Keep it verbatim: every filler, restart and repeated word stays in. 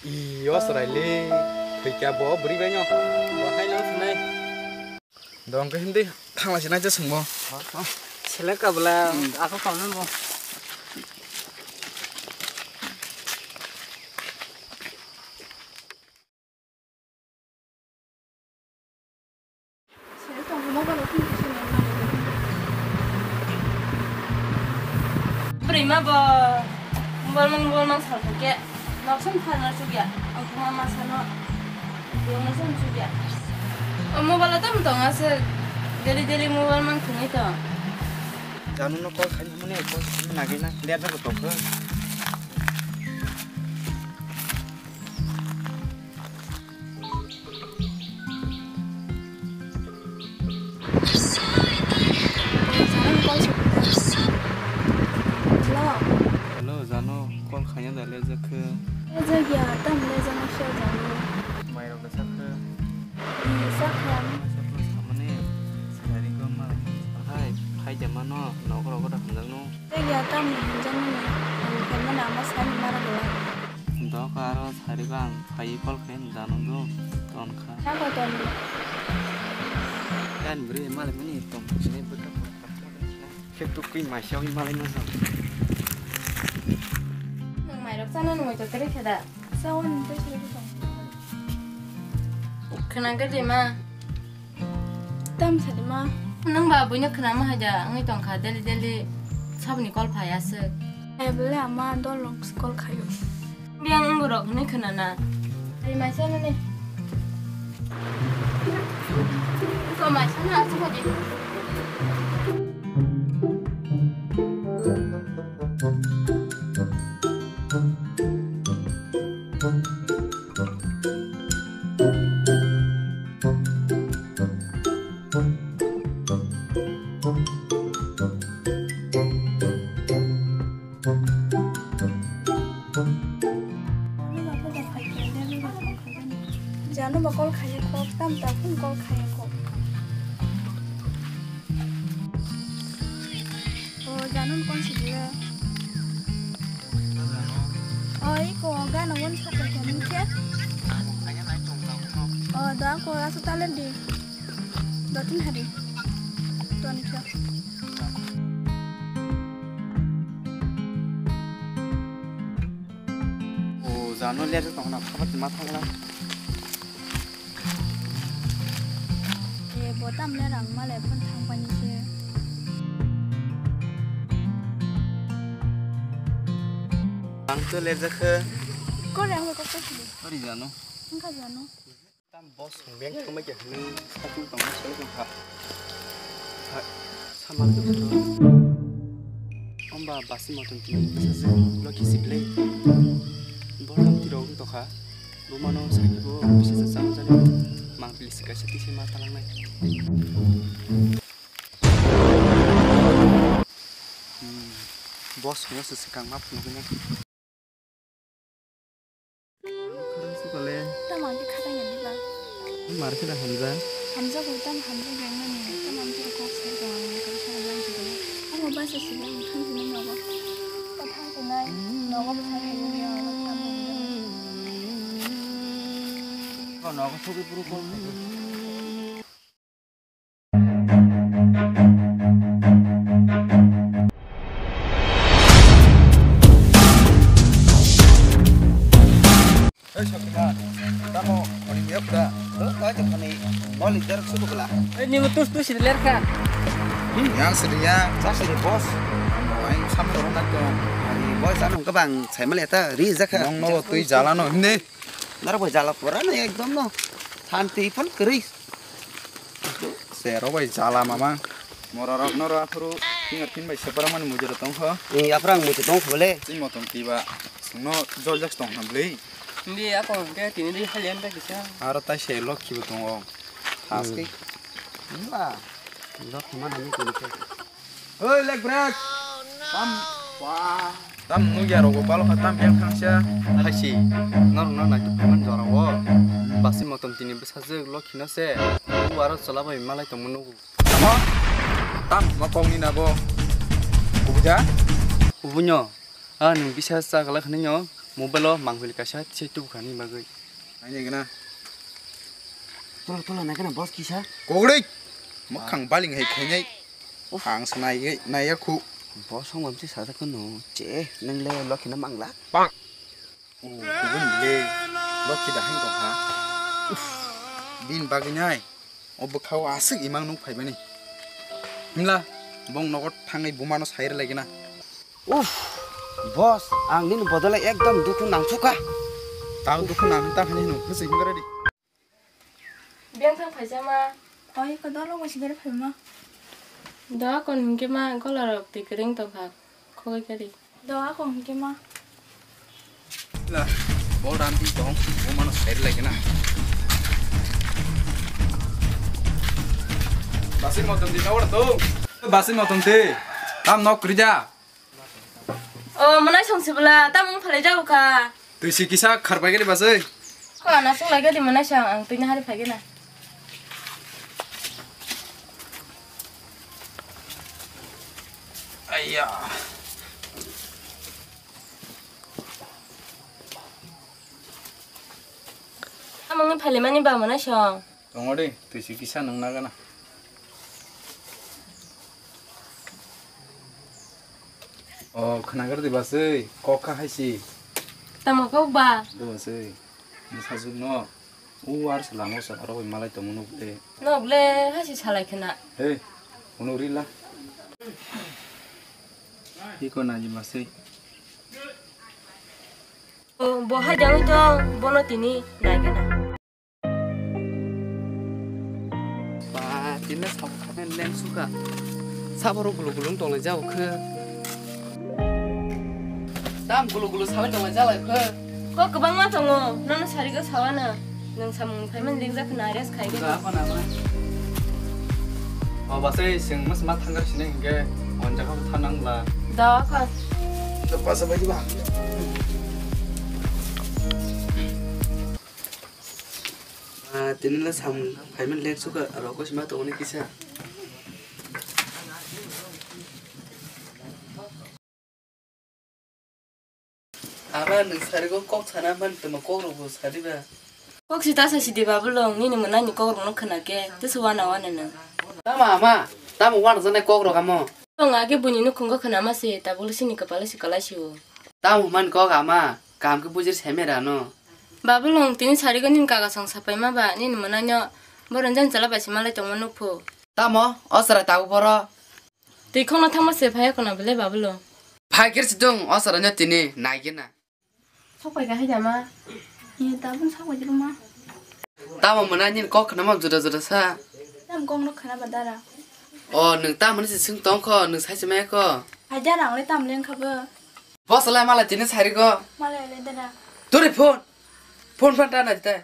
I, o chwrai le. Thwikha bo bwrwi bai no. Bo hai no sinai. Dong khe hindi thangla sinai je sungmo. Selek kabla ako kamu bo. Bwrwi ma bo mobile mang mobile mang sal khe noksom pharna chukya. Ang kuma ma sano yongna sam chukya. O mobile tam tong ase daily daily mobile mang thungwi tong. Janu no call khaina mane call khaina nagina der der tong khe. Hello. Hello, Janu, call khaina da le jakhe. Le jakya, tam le jakya, Janu. Mai rok da sakhe. Ni sakhe. Mai sakhe samani, sari ko ma. Hai, phai jama no, nok rok da hamjak no. Jakya, tam ni hamjak no ni. Ang khe mana ma sani mara gola. Doka aro sari bang phai call khe Janu do ton kha. Sabo ton do. Yan bri malai mani tong sini bwkha. Khe tukui maisa wi malai ma jang. Nang mairok chana nungoi to kere kheda. Sawan tei sini tong. Khna gede ma. Tam sadi ma. Nang ba buino khna ma haja ngai tong kha daily daily sabni call phai aswk. Ai bole ama dol rok call khayo. Biyang wngborok hinwi khwnana. Ri maisa nini. Ko maisa na aswk di. Janu ba call khaiya kok, tam ta phone call khaiya kok. O Janu kon si dile. O iko gana won sa ko ni khe. O da ko asu talent di. Dotin hari. Ton khe. O Janu ler tong na khabar ma thangla. E bo tam le rang ma le phone thang pani se. Ang to ler jakhe. Ko rang ko ko. Ori Janu. Ang kha Janu. Tam boss beng thangma khe hwnwi sakni tongma solo tong kha. Ha, samar khe bwtho. Omba basi motom tini bwsajwk Lokhi si bwlai. Bo tam tiro wng tokha. Bo mano sakni bo bisa sa chang jani. Mang pili si kaisa tisi ma talangnai. Hmm. Boss hwnwi se swkang ma phunuknai. Kharang sukale. Tamo ang khe khatang ya diba? Mar khe da hamja? Hamja ko tam hamja ya mani. Tam ang khe kok sai ko ang khe khatang lang khe. Amo basa sila ang thang sila nogo. Ta thang ko nai. Nogo basa ko ya. Ko nogo sugi puru ko. Hei, Shaktiman, tamo oni miya pura? Hei, koi to khani, mo leader sudu kala. Hei, nimo tus tus sini ler kha. Yang sini ya, sa sini boss. Mo aing sampai orang nak ke. Ani boy, sa nung kebang, saya melihat ri zakha. Nong no tui jalan no, hindi. Nara boy jalan pura no, ekdom no. Santi pun keris. Sero bai jala mama. Mororok noro aphuru fingerprint bai separang mani mujura tongkho. Ni aphuru ang muitu tongkho bole. Chini motom tiba sungno joljak tongkha bwlwi. Hindi ako hwnkhe tini di halian ta kisa. Aro tai se lokhi bo tongo. Thaske. Ba. Lokhi mana ni tini ke. Oi, leg break. Tam, wah. Tam nugya rogo balo kha tam yang thangsa. Haisi, norok no naituk phaimani jora o. Basi motom tini bwsajwk lokhi no se. U aro chwla bai malai tongma nugo. Tamo? Tam ma kok ni na bo. Kubuja? Kubunyo. A nwng bisa cha kwlai khani nyo. Mobile o mangpili kaisa se tubu khani bagwi. Naina gana. Tola, tola, naikana boss kisa. Kogri. Makhang baling hai khainai. Uf. Ang sanai naiya khu. Boss hong mamsi sajak no che nang le lokhi na mangla. Bang. O, kubun le. Lokhi da hang tong ha. Uf. Bin bagwi nai. O bwkhao aswk imang nuk phaibani. Himla, bong nogo thangwi bumano sair lagina. Uff, boss, ang nini bodolai ekdom dukhu nangkukha. Tao dukhu nang ta hani hino, hwswi himgara di. Biyang thang phaisa ma. Oi, ko dolo mo sigare phaima. Da kon hingke ma gola rok twi kring tongkha. Khogoi kari. Do ako hingke ma. La, bo ram di tong, bo mano sair lagi na. Basi motom di tawar to. Basi motom te. Tam nok kerja. O, manai song sibla, tam ung phalai jau kha. Twi si kisa kharpai gani basai. Ko ana sung lai gadi manai song, ang twi na hari phai gana. Aiya. Amangni phalimani ba mwnai song. Tongo de, twi si kisa nang nagana. O, khnagar di basai, kok kha hai si. Tamo kok ba? Bo basai. Bwsajwk no, o ar se lama o se aro bai malai tongma nuk le. Nok le, hai se salai khna. He, hwnwi rila. Iko naji masai. O, bo hai jangwi tong, bono tini nai khna. Ba, tini samung khainai leng sukha. Sabo rok gulu gulu wng tong lai jao khe. Tam gulu gulu sabai tong lai jalai khe. Kok kwbangma tongo, nono sarigo sawana. Nwng samung phaimani lengjak khna rest khai gani. Ba, apa nama? O, basai, sing mas ma thangkar sini hingke, on jaga thanang la. Da, kha. Basa bai ba. Ah, tini le samung phaimani leng sukha, aro kosima tongoni kisa. Ama nwng sarigo kok sana man tuma kok rok bo sadi ba. Kok si tasa si de babu long, nini mwnani kok rok no khna ke, tesa wana wana nwng. Tama ama, tamo wana jana kok rok amo. Long age buni nukhungo khna ma se, tabuk le sini kapalo si kalai si o. Tamo man kok ama, kaham ke bujir semera no. Babu long tini sarigo nini kaga song sapai ma ba, nini mwnanyo boron jan chala bai si malai tongma nukphu. Tamo, o chwrai tabuk boro. Twi khokna thangma se phai khwna bwle babulo. Phai khe si dong o chwraino tini nai gena. Sok pai ka hai jama. Ni tabun sok pai jama. Tamo mwnai nini kok khna ma juda juda sa. Tam kok no khna ba dara. O nwng tamo ni se swng tong kho, nwng sai se mai kho. Hai dara ang le tam leng kha bo. Bo salai malai tini sari go. Malai le dara. Turi phone. Phone phan ta na dite.